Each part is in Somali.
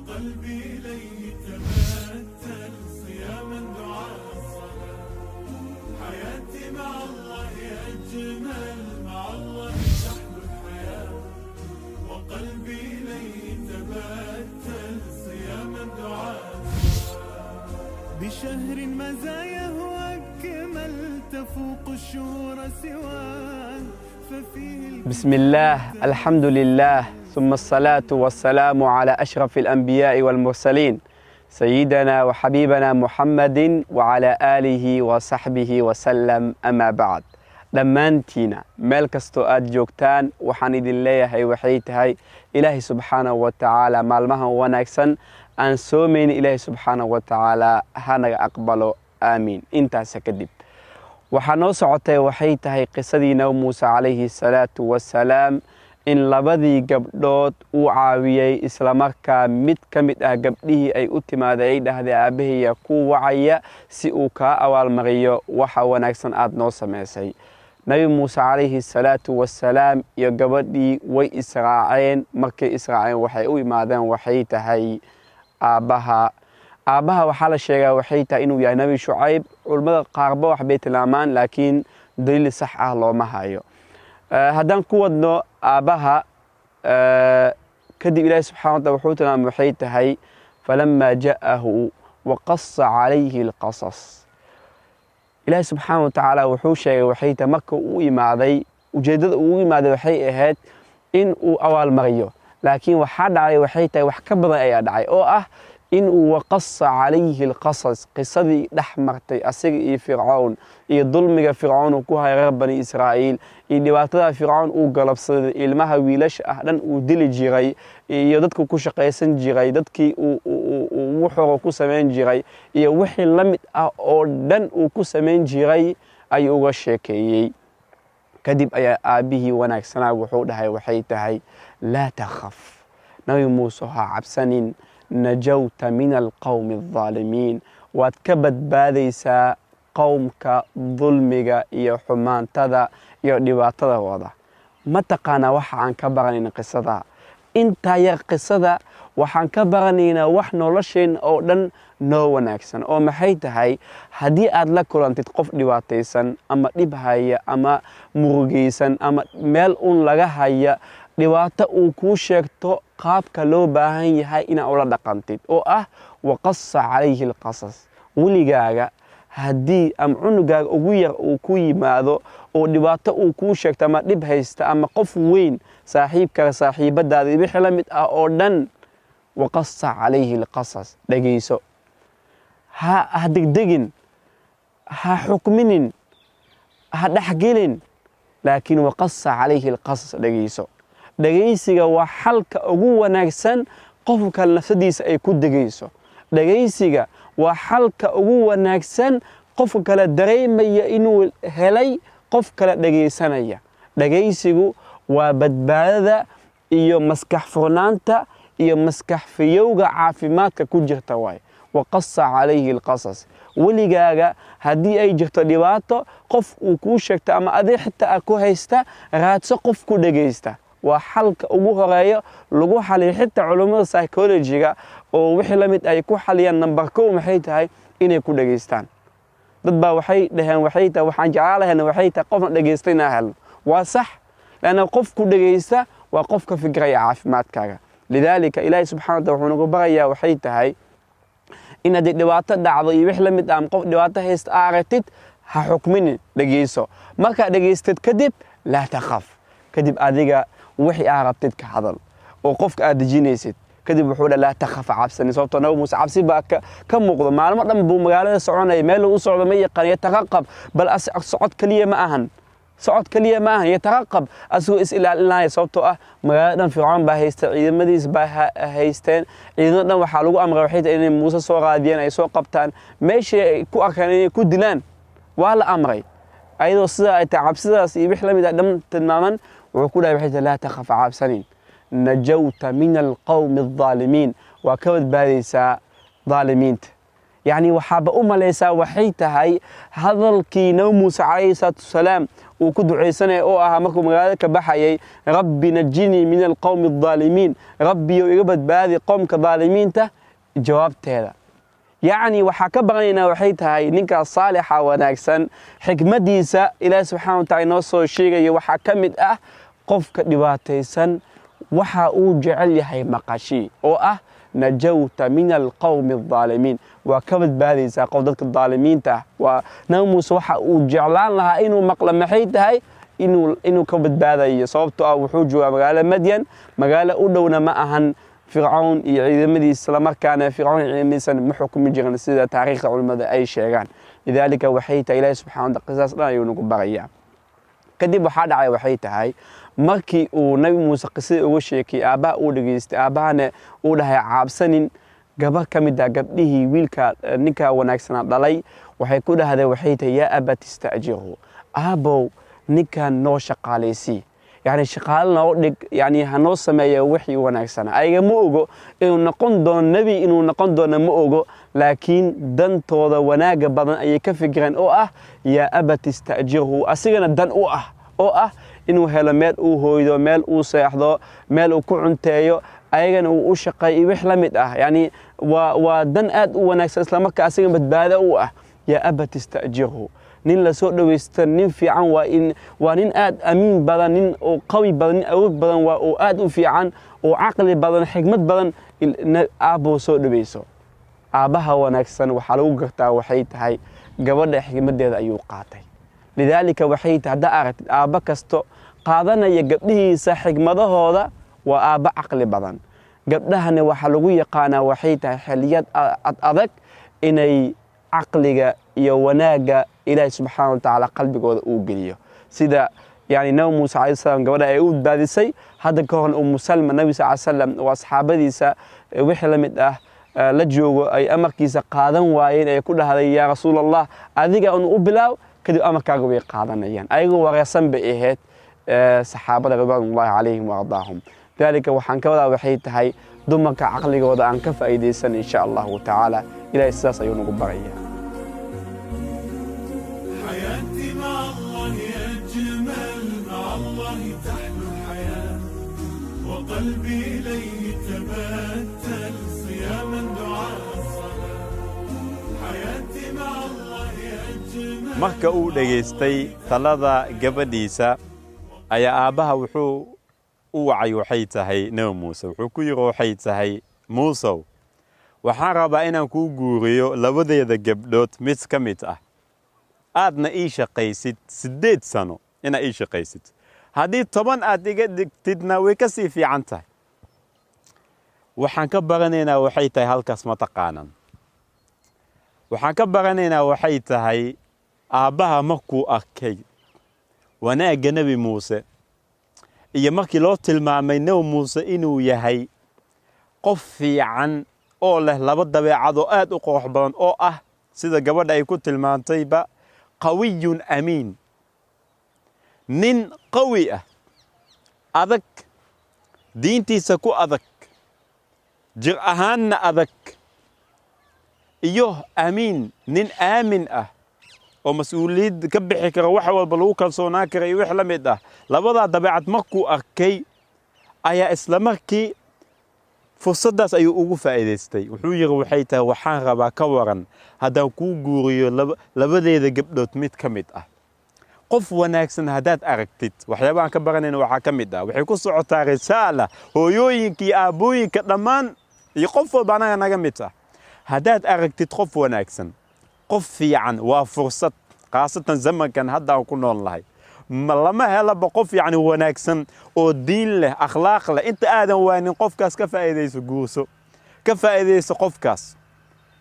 وقلبي إليه تبتل، صياما دعاء الصلاة. حياتي مع الله أجمل، مع الله تحلو الحياة. وقلبي إليه تبتل، صياما دعاء الصلاة. بشهر مزاياه أكمل، تفوق الشهور سواه، ففيه بسم الله، الحمد لله، ثم الصلاة والسلام على أشرف الأنبياء والمرسلين، سيدنا وحبيبنا محمد وعلى آله وصحبه وسلم. أما بعد، dhammaantiina meel kastoo aad joogtaan, waxaan idin leeyahay waxay tahay Ilaahay subxaanahu wa tacaala maalmahan wanaagsan aan soomayna Ilaahay subxaanahu wa tacaala hanaga aqbalo, aamiin. Intaasa kadib waxaa noo socotay waxay tahay qisadii Nabi Muuse calayhi salaatu wasalaam, in labadii gabdhood uu caawiyey, islamarkaa mid ka mid ah gabdhihii ay u timaaday ay dhahday, "Aabahaya ku wacaya si uu kaa abaalmariyo waxa wanaagsan aada noo samaysay." Nabi Muuse calayhi salaatu wasalaam iyo gabadhii way israaceen. Markay israaceen, waxay u imaadeen waxay tahay aabbaha. Aabbaha waxaa la sheegaa waxay tahay inuu yahay Nabi Shucayb. Culimmada qaarba wax bay tilmaamaan, laakiin daliil sax ah looma hayo. Haddaan ku wadno aabbaha kadib, Ilaahi subxana wataala wuxuu tilmaamay waxay tahay فلما جاءه وقص عليه القصص. Ilaahi subxaana watacaala wuxuu sheegay waxay tahay marka uu imaaday, ujeeddada uu imaaday waxay ahayd in uu abaalmariyo, laakiin waxaa dhacday waxay tahay wax ka badan ayaa dhacay, oo ah in uu وقص عليه القصص, qisadii dhex martay asiga iyo Fircown, iyo dulmiga Fircown uu ku hayo reer Bani Israa'iil, iyo dhibaatada Fircown uu galabsaday, ilmaha wiilasha ah dhan uu dili jiray, iyo dadku ku shaqaysan jiray, dadkii uu wuxuu ku samayn jiray iyo wixii la mid ah oo dhan uu ku samayn jiray ayuu uga sheekeeyey. Kadib ayaa aabbihii wanaagsanaa wuxuu dhahay waxay tahay, "لا تخف," Nabi Muuse, "ha cabsanin, نجوت من القوم الظالمين," waad ka badbaadaysaa qowmka dulmiga iyo xumaantada iyo dhibaatada wada. Ma taqaanaa waxa aan ka baranayna qisada intaa yar? Qisada waxaan ka baranaynaa wax nolosheenna oo dhan noo wanaagsan, oo maxay tahay? Haddii aad la kulantid qof dhibaataysan ama dhib haya ama murugaysan ama meel un laga haya dhibaato uu kuu sheegto, qaabka loo baahan yahay inaad ula dhaqantid, oo ah وقص عليه القصص. Weligaaga haddii ama cunugaaga ugu yar uu ku yimaado oo dhibaato uu kuu sheegto ama dhib haysta, ama qof weyn, saaxiibkaaga, saaxiibadaada iyo wixii la mid ah oo dhan, وقص عليه القصص, dhegeyso. Ha degdegin, ha xukminin, ha dhexgelin, laakiin وقص عليه القصص, dhegeyso. Dhegeysiga waa xalka ugu wanaagsan qofka nafsadiisa ay ku degeyso. Dhegeysiga waa xalka ugu wanaagsan qofka kale dareemaya inuu helay qof kale dhegeysanaya. Dhegeysigu waa badbaadada iyo maskax furnaanta iyo maskax fiyowga caafimaadka ku jirta waay. وقص عليه القصص. Weligaaga haddii ay jirto dhibaato qof uu kuu sheegto ama adig xitaa ku haysta, raadso qof ku dhegeysta. Waa xalka ugu horeeyo lagu xaliyo. Xitaa culummada psychology-ga oo wixii la mid ay ku xaliyaan, number 1 maxay tahay? Inay ku dhegeystaan. Dad baa waxay dhaheen waxay tahay, "Waxaan jeclaan lahayn waxay tahay qofna dhegeysta inaan helno." Waa sax, لأن qof ku dhegeysta waa qof ka fikiraya caafimaadkaaga. لذلك Ilaahay subxana wataala wuxuu nagu barayaa waxay tahay in haddii dhibaato dhacdo iyo wix la mid ah ama qof dhibaato haysta aa aragtid, ha xukminin, dhegeyso. Markaad dhegeystid kadib, لا تخف, kadib adiga wixii aa rabtid ka hadal oo qofka aad dejinaysid. Kadib wuxuu dha, "لا تخف," cabsanin, sababtoo Nabi Muuse cabsi baa ka muuqdo. Maalmo dhan buu magaalada soconaya, meel uu socdo ma yaqaan. يترقب, bal socod keliya ma ahan, socod keliya ma ahan, يترقب, asagoo is ilaalinaya, sababtoo ah magaalada dhan Fircoon baa haysta, ciidamadiis baa haysteen. Ciidamada dhan waxaa lagu amray waxay tahay inay Muuse soo raadiyeen, ay soo qabtaan, meeshii ay ku arkaan inay ku dilaan waa la amray. Ayadoo sidaa ay tahay, cabsidaas iyo wix la mid ah dhan tilmaaman, wuxuu ku dhahay waxay tahay, "لا تخف," cabsanin, نجوت من القوم الظالمين, waa ka badbaadaysaa dhaalimiinta. Yacni waxaaba u malaysaa waxay tahay hadalkii Nabi Muuse calayhi salaatu wasalaam uu ku ducaysanaya oo ahaa markuu magaalada ka baxayay, rabbi najinii min alqowmi aldaalimiin, rabbiyow iga badbaadi qowmka daalimiinta. Jawaabteeda yacni waxaa ka baqanaynaa waxay tahay ninkaas saalixa wanaagsan xikmaddiisa Ilaahi subxana wa tacala inoo soo sheegayo. Waxaa ka mid ah qofka dhibaataysan waxa uu jecel yahay maqashii oo ah najawta min alqowmi aldaalimiin, waa ka badbaadaysaa qof dadka daalimiinta ah. Waa Nabi Muuse waxa uu jeclaan lahaa inuu maqlo maxay tahay inuu ka badbaadayo, sababtoo ah wuxuu joogaa magaalo Madyan, magaalo u dhowna ma ahan Fircawn iyo ciidamadiisa, islamarkaana Fircawn iyo ciidamadiisana ma xukumi jirin sida taariikhda culimmada ay sheegaan. Lidaalika waxay tahay Ilaahi subxana wa taala qisaas dhan ayuu nagu barayaa. Kadib waxaa dhacay waxay tahay markii uu Nabi Muuse qisadii uga sheekay, aabbaha uu dhegeystay, aabbahana uu dhahay caabsanin, gabar ka mid ah gabdhihii wiilka ninkaa wanaagsanaa dhalay waxay ku dhahdeen waxay tahay yaa abati ista'jirhu, aabbow ninkan noo shaqaalaysii, yacni shaqaale noo dhig, yacni ha noo sameeya wixii wanaagsanaa. Ayaga ma ogo inuu noqon doono nebi, inuu noqon doono ma ogo, laakiin dantooda wanaagga badan ayay ka fikireen oo ah yaa abati ista'jirhu, asigana dan u ah oo ah inuu helo meel uu hooydo, meel uu seexdo, meel uu ku cunteeyo, ayagana uu u shaqeeyo iyo wix la mid ah. Yacni waa dan aad u wanaagsan, islamarkaa asiga badbaado u ah. Yaa abati ista'jirhu, nin la soo dhawaysta, nin fiican waa, in waa nin aad amiin badan, nin oo qawi badan, nin awood badan waa, oo aad u fiican oo caqli badan, xikmad badan, aabboo soo dhawayso. Aabbaha wanaagsan waxaa lagu gartaa waxay tahay gabadha xikmaddeeda ayuu qaatay. Lidaalika waxay tahay haddaa aragtid aabba kasto qaadanaya gabdhihiisa xikmadahooda waa aabba caqli badan. Gabdhahana waxaa lagu yaqaanaa waxay tahay xilliyad ad adag inay caqliga iyo wanaagga Ilaahi subxaana wa tacaala qalbigooda uu geliyo, sida yani Nabi Muuse calayhi salaam gabadha ay u badbaadisay. Hadda ka horna Umu Salma Nabi sal salam oo asxaabadiisa wixii la mid ah la joogo ay amarkiisa qaadan waayeen ay ku dhahday yaa rasuul Allah adiga un u bilaaw, kadib amarkaaga way qaadanayaan. Ayagoo wareersan bay ahayd saxaabada ridwaanullahi calayhim wa ardaahum. Dalika waxaan ka wadaa waxay tahay dumarka caqligooda aan ka faa'iidaysan insha Allahu tacaala. Ilahay sidaas ayuu nagu barayaa. حياتي مع الله أجمل، مع الله تحلو الحياة، وقلبي إليه تبتل، صياما دعاء الصلاة. حياتي مع الله أجمل. Marka uu dhegaystay talada gabadhiisa ayaa aabbaha wuxuu u wacay waxay tahay Nebi Muuse, wuxuu ku yidhi waxay tahay Muusow, waxaan rabaa inaan kuu guuriyo labadeeda gabdhood mid ka mid ah, aadna ii shaqaysid 8 sano, inaa ii shaqaysid, haddii 10 aad iga dhigtidna way ka sii fiican tahay. Waxaan ka baranaynaa waxay tahay halkaas ma taqaanan, waxaan ka baranaynaa waxay tahay aabbaha markuu arkay wanaagga Nebi Muuse iyo markii loo tilmaamay Nebi Muuse inuu yahay qof fiican oo leh laba dabeecad oo aad u qurux badan oo ah sida gabadha ay ku tilmaantayba qawiyun amiin, nin qawi ah, adag, diintiisa ku adag, jir ahaanna adag, iyo amiin, nin aamin ah oo mas-uuliyad ka bixi kara, wax walba lagu kalsoonaan kara iyo wix la mid ah. Labadaa dabeecad markuu arkay ayaa isla markii fursaddaas ayuu ugu faa'iidaystay. Wuxuu yidhi waxay tahay waxaan rabaa ka waran haddaan kuu guuriyo labadeeda gabdhood mid ka mid ah. Qof wanaagsan haddaad aragtid, waxyaabahan ka baranayna waxaa ka mid ah, waxay ku socotaa risaala hooyooyinka iyo aabbooyinka dhammaan iyo qof walba anaga naga mid ah. Haddaad aragtid qof wanaagsan, qof fiican, waa fursad, khaasatan zamankan hadda aan ku nool nahay. Ma lama helaba qof yacni wanaagsan oo diin leh, akhlaaq leh. Inta aadan waanin qofkaas ka faa'iidayso, guurso, ka faa'iidayso qofkaas.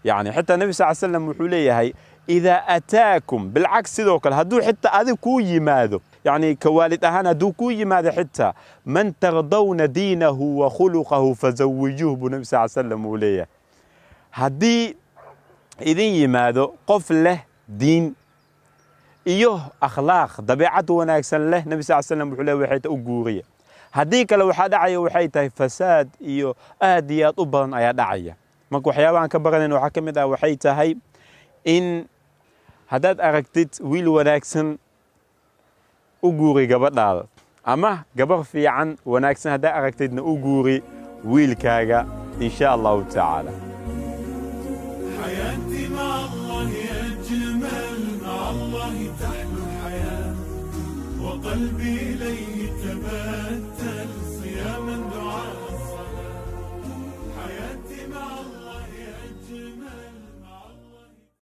Yacni xitaa Nabi sal slam wuxuu leeyahay idaa ataakum, bilcaks sidoo kale hadduu xitaa adig kuu yimaado, yacni ka waalid ahaan hadduu kuu yimaado xitaa man tardawna diinahu wa khuluqahu fazawijuuh buu Nabi sal slam uu leeyahay. Haddii idin yimaado qof leh diin iyo akhlaaq, dabeecad wanaagsan leh, Nabi sal slam wuxuu leeyahay waxay tahay u guuriya. Haddii kale waxaa dhacaya waxay tahay fasaad iyo aad iyo aad u badan ayaa dhacaya. Marka waxyaabahan ka baranayn waxaa ka mid ah waxay tahay in haddaad aragtid wiil wanaagsan u guuri gabadhaada, ama gabar fiican wanaagsan haddaad aragtidna u guuri wiilkaaga insha Allahu tacaala. حياتي مع الله أجمل، مع الله تحلو الحياة، وقلبي إليه تبتل، صياما دعاء.